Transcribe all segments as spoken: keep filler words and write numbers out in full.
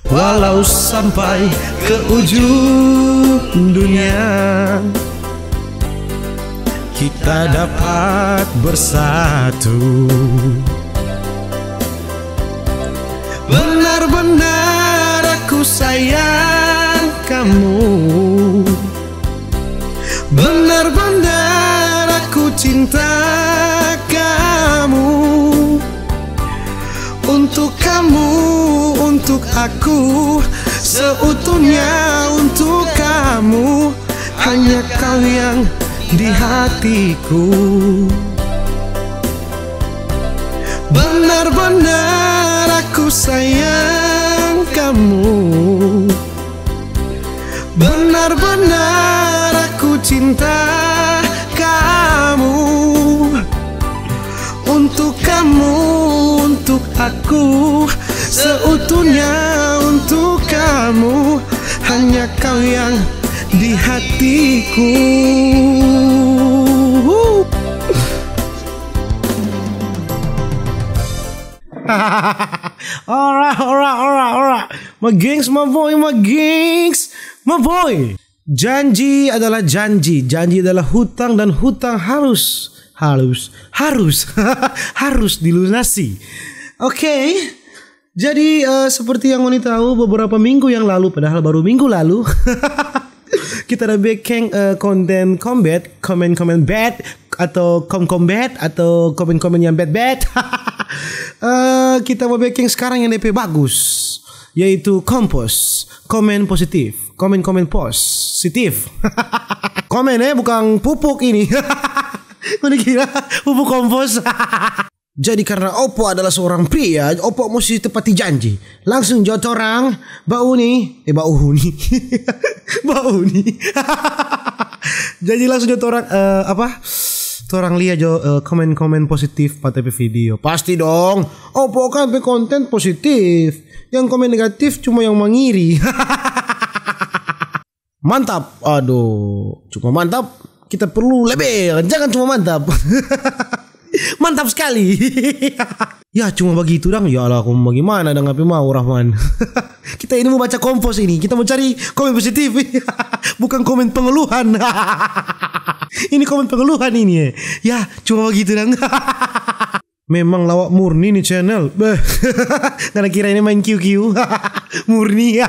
Walau sampai ke ujung dunia, kita dapat bersatu. Benar-benar aku sayang kamu. Benar-benar aku cinta kamu. Untuk kamu, untuk aku, seutuhnya untuk kamu. Hanya kau yang di hatiku. Benar-benar aku sayang kamu. Benar-benar aku cinta kamu. Untuk kamu, untuk aku, seutuhnya untuk kamu. Hanya kau yang di hatiku. Ora, ora, ora, ora. My gengs, my boy, my gengs, my boy. Janji adalah janji. Janji adalah hutang, dan hutang harus, harus, harus, harus dilunasi. Oke. Jadi, eh, seperti yang ngoni tahu, beberapa minggu yang lalu, padahal baru minggu lalu, kita ada bikin, eh, konten kombet, komen-komen bad, atau kom-kom bad, atau komen-komen yang bad-bad. Eh, kita mau bikin sekarang yang D P bagus, yaitu kompos, komen positif, komen-komen positif. Komen, eh, bukan pupuk ini. Ngoni kira pupuk kompos. Jadi karena Opo adalah seorang pria, Opo musti tepati janji. Langsung jo torang bauni, eh, bauni. Bauni. Jadi langsung jo torang, eh, apa? Torang lia jo, eh, komen-komen positif pa ta pe video. Pasti dong. Opo kan pe konten positif. Yang komen negatif cuma yang mangiri. Mantap. Aduh, cuma mantap. Kita perlu lebe, jangan cuma mantap. Mantap sekali. Ya, cuma bagitu dang. Ya Allah, aku bagimana dang, apa mau, Rahman? Kita ini mau baca kompos ini. Kita mau cari komen positif. Bukan komen pengeluhan. Ini komen pengeluhan ini, eh. Ya, cuma bagitu dang. Memang lawak murni ni channel. Beh. Ngana kira ini main Q Q. Murni.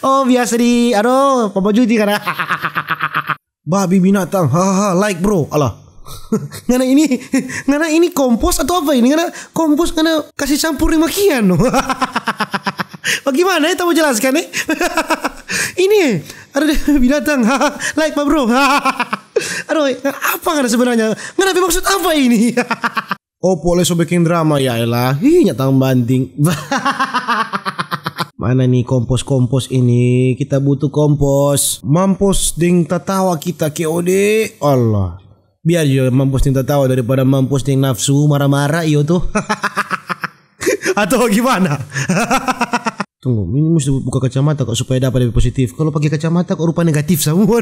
Oh, biasa di, aduh, papa juti karena. Babi binatang. Hahaha, like, bro. Alah. Ngana ini, ngana ini kompos atau apa ini? Ngana kompos, ngana kasih campur deng makian. Bagaimana ya, ta mo jelaskan, eh? Ini, ada binatang. Like, pa, bro. Aduh, apa ngana sebenarnya? Ngana pe maksud apa ini? Opo le so beking drama, ya elah. Ih, nyatang banting. Mana ni kompos-kompos ini? Kita butuh kompos. Mampos deng tatawa kita, K O D. Allah. Biar jo mampos deng tatawa daripada mampos deng nafsu, marah-marah, iyo to. Atau gimana? Tunggu, ini musti buka kacamata kok supaya dapa depe positif. Kalau pake kacamata kok rupa negatif samua.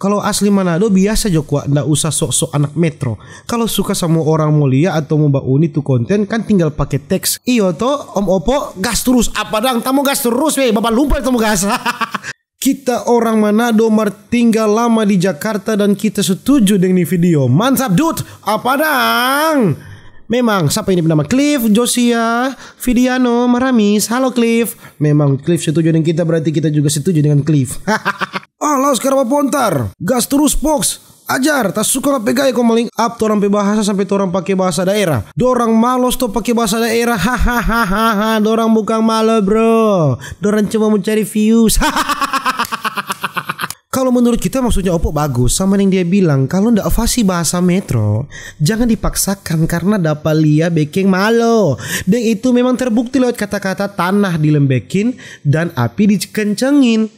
Kalau asli Manado biasa jo kwa, nda usah sok-sok anak metro. Kalau suka samua orang mo lia atau mo bauni tu konten, kan tinggal pake teks. Iyo to, Om Opo, gas terus. Apa dang, ta mo gas terus, weh. Baba lumpur ta mo gas. Kita orang Manado mar tinggal lama di Jakarta dan kita setuju deng ni video. Mantap, Dut. Apa dang? Memang, sapa ini bernama Cliff, Josia, Fidiano, Maramis. Halo, Cliff. Memang Cliff setuju deng kita, berarti kita juga setuju dengan Cliff. Ah, laos karapa pontar. Gas terus, Pox. Ajar, ta suka ka pe gaya ko maling up torang pe bahasa sampe torang pake bahasa daerah. Dorang malos to pake bahasa daerah. Hahaha, dorang bukang malo, bro. Dorang cuma mo cari views. Kalau menurut kita maksudnya Opo bagus, sama yang dia bilang, kalau ndak fasih bahasa metro, jangan dipaksakan karena dapa lia bekeng malo. Dan itu memang terbukti lewat kata-kata tanah dilembekin dan api dikencengin.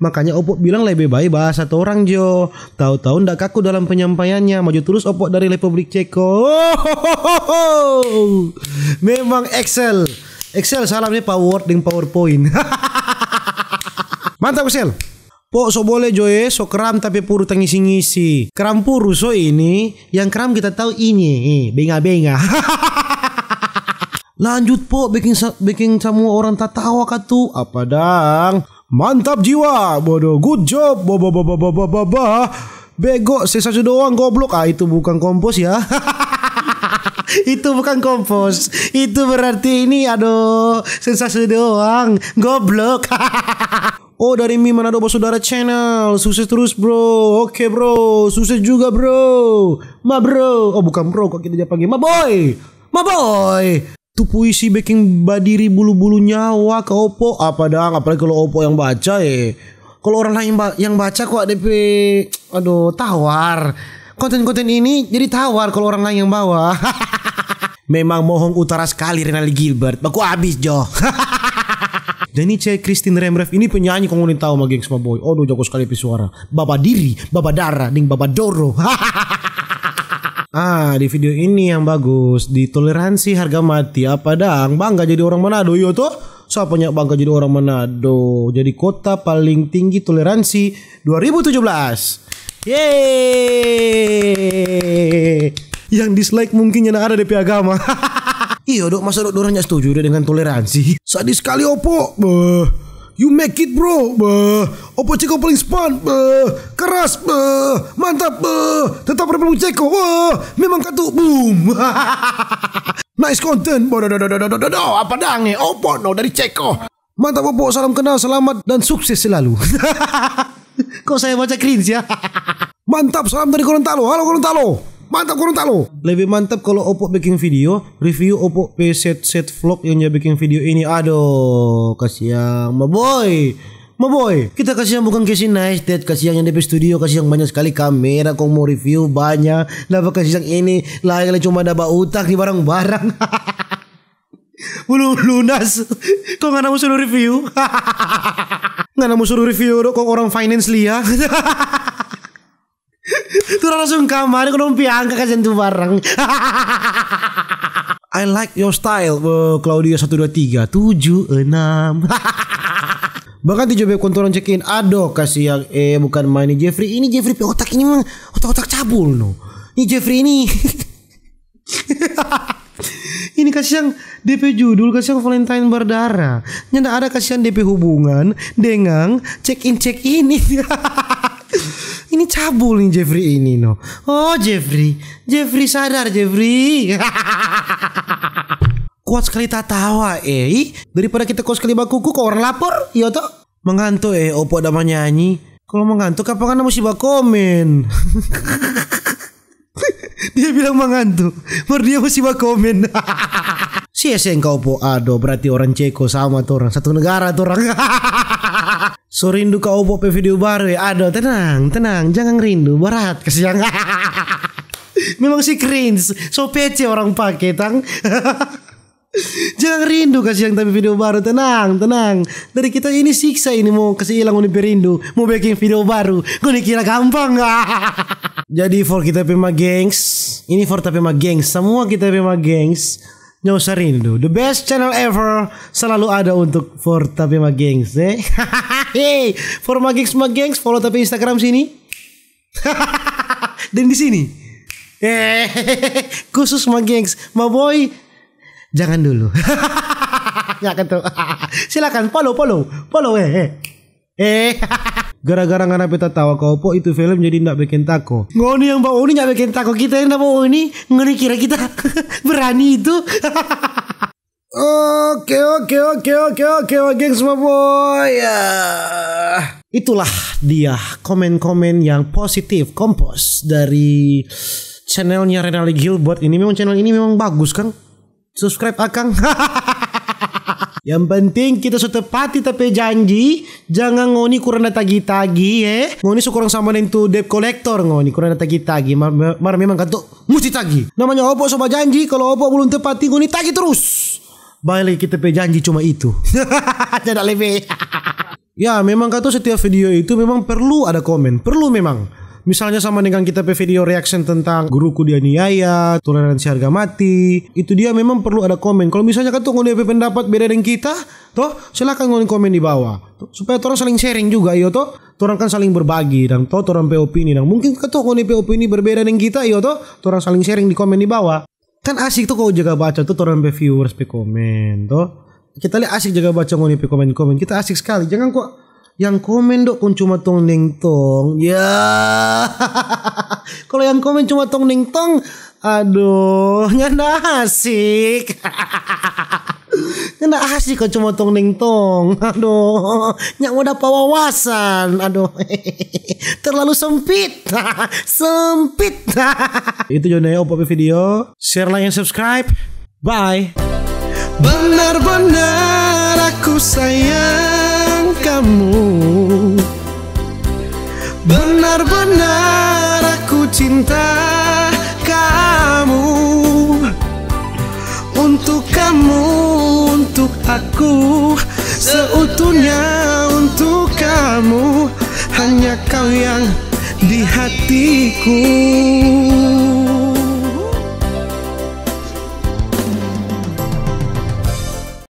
Makanya Opo bilang lebe bae bahasa torang jo. Tau-tau nda kaku dalam penyampaiannya. Maju terus Opo dari Republik Ceko. Memang Excel. Excel salam ni, Power deng PowerPoint. Mantap, Excel. Po, so bole jo e, so kram tapi puru tangisi-ngisi. Kram puru so ini, yang kram kita tau ini, eh, benga-benga. Lanjut po, bikin sa-, bikin samua orang tatawa katu. Apa dang? Mantap jiwa, bodoh. Good job. Ba, ba, ba, ba, ba, ba, ba, ba. Bego, sensasi doang, goblok. Ah, itu bukan kompos ya. Itu bukan kompos. Itu berarti ini, aduh, sensasi doang. Goblok. Oh, dari Mi Manado Basudara Channel. Sukses terus, bro. Oke, bro. Sukses juga, bro. Ma bro. Oh, bukan bro, kok kita ja pangge ma boy. Ma boy. Tu puisi beking badiri bulu-bulu nyawa ka Opo. Apa dang? Apalagi kalau Opo yang baca, eh. Kalau orang lain ba-, yang baca kok ada pe, aduh, tawar. Konten-konten ini jadi tawar kalau orang lain yang bawa. Memang mohong utara sekali, Renaldi Gilbert. Baku abis jo. Janice Christine Remref ini penyanyi, kong ngoni tau ma, gengs ma boy. Aduh, jago sekali pe suara. Baba diri, baba dara, deng baba doro. Ah, di video ini yang bagus, di toleransi harga mati. Apa dang? Bangga jadi orang Manado, iyo to? Sapa nya bangga jadi orang Manado? Jadi kota paling tinggi toleransi dua ribu tujuh belas. Yeay. Yang dislike mungkin nyanda ada depe agama. Iyo dok, masa dok dorang nya setuju deh dengan toleransi? Sadis sekali Opo. Beuh. You make it, bro. Beuh. Opo Ceko paling span. Beuh. Keras. Beuh. Mantap. Beuh. Tetap Republik Ceko. Wah, memang katu. Boom. Nice content. Bodoh, doh, doh, doh, doh, doh, doh. Apa dang, eh? Opo no dari Ceko. Mantap Opo, salam kenal, selamat dan sukses selalu. Kok saya baca cringe ya? Mantap, salam dari Gorontalo. Halo Gorontalo. Mantap Gorontalo. Lebih mantap kalau Opo bikin video, review Opo pe set-set vlog yang dia bikin video ini. Aduh, kasiang. Ma boy. Ma boy, kita kasiang bukan Casey Neistat, kasiang yang depe studio, kasiang banyak sekali kamera, kong mau review banyak. Dapa kasiang ini, lain kali cuma ada bautang di barang-barang. Belum lunas. Kong ngana mau suruh review? Ngana mau suruh review dok, kong orang finance lia. Torang langsung kamari, kong dong pi angka kasiang tu barang. I like your style, eh, Claudia satu dua tiga tujuh enam. Bahkan tu jo be kong torang check in. Aduh, kasiang, eh, bukan main ni Jeffrey. Ini Jeffrey pe otak ini memang otak-otak cabul no. Ini Jeffrey ini. Ini kasiang depe judul, kasiang Valentine berdarah. Nyanda ada kasiang depe hubungan dengan check in check ini. Ini cabul nih Jeffrey ini no. Oh Jeffrey, Jeffrey sadar Jeffrey. Kuat sekali tatawa eh. Ih, daripada kita kuat sekali bakuku kok orang lapor, iyo to? Manganto eh, Opo ada manyanyi. Kalau manganto, kapan ngana musti bakomen? Dia bilang manganto, mar dia musti bakomen. Sia seng kau po, ado berarti orang Ceko sama torang, satu negara torang. So rindu kau po pe video baru ya, ado tenang, tenang, jangan rindu, berat kasiang. Memang si cringe, so pece orang pake tang. Jangan rindu kasiang tapi video baru, tenang, tenang. Dari kita ini siksa ini mo kasi ilang ngoni pe rindu, mo biking video baru. Ngoni kira gampang? Jadi for kita pe ma gengs, ini for ta pe ma gengs, samua kita pe ma gengs, nyanda usah rindu. The best channel ever selalu ada untuk for ta pe ma gengs, eh. Hey, for ma gengs, ma gengs, follow ta pe Instagram sini. Dan di sini. Eh, khusus ma gengs, ma boy. Jangan dulu. Ya kan tuh. Silakan follow, follow, follow eh. Eh. Eh. Gara-gara ngana pe tatawa kau po itu film jadi ndak bikin tako. Ngoni yang bawa ini ndak bikin tako kita yang ndak bawa ini. Ngoni kira kita berani itu? Oke, oke, oke, oke, oke, oke, gengs, ma boy. Ya. Itulah dia komen-komen yang positif, kompos dari channelnya Renaldi Gilbert ini. Memang channel ini memang bagus, kang. Subscribe akang. Yang penting kita so tepati ta pe janji. Jangan ngoni kurang da tagi-tagi, eh. Ngoni so kurang sama deng tu debt collector, ngoni kurang da tagi-tagi. Mar, mar memang katu musti tagi. Namanya opo so bajanji, kalo opo belum tepati, ngoni tagi terus. Bae lagi kita pe janji cuma itu. Tidak lebe. Ya, memang katu setiap video itu memang perlu ada komen. Perlu memang. Misalnya sama dengan kita pe video reaction tentang guruku dianiaya, toleransi harga mati, itu dia memang perlu ada komen. Kalo misalnya katu ngoni pe pendapat beda deng kita, toh, silakan ngoni komen di bawah. Toh, supaya torang saling sharing juga, iyo toh. Torang kan saling berbagi, dang toh, torang pe opini, dang mungkin katu ngoni pe opini berbeda deng kita, iyo toh. Torang saling sharing di komen di bawah. Kan asik tuh kalo jaga baca tuh torang pe viewers pe komen toh. Kita lihat asik jaga baca ngoni pe komen-komen. Kita asik sekali. Jangan kok yang komen dok kong cuma tong neng tong. Ya. Kalau yang komen cuma tong neng tong, aduh, nyanda asik. Nyanda asik kok cuma tong neng tong. Aduh, nyak mau dapa wawasan. Aduh. Terlalu sempit. Sempit. Itu jo ne opo pe video. Share, like, and subscribe. Bye. Benar-benar aku sayang kamu. Benar-benar aku cinta kamu. Untuk kamu, untuk aku, seutuhnya untuk kamu. Hanya kau yang di hatiku.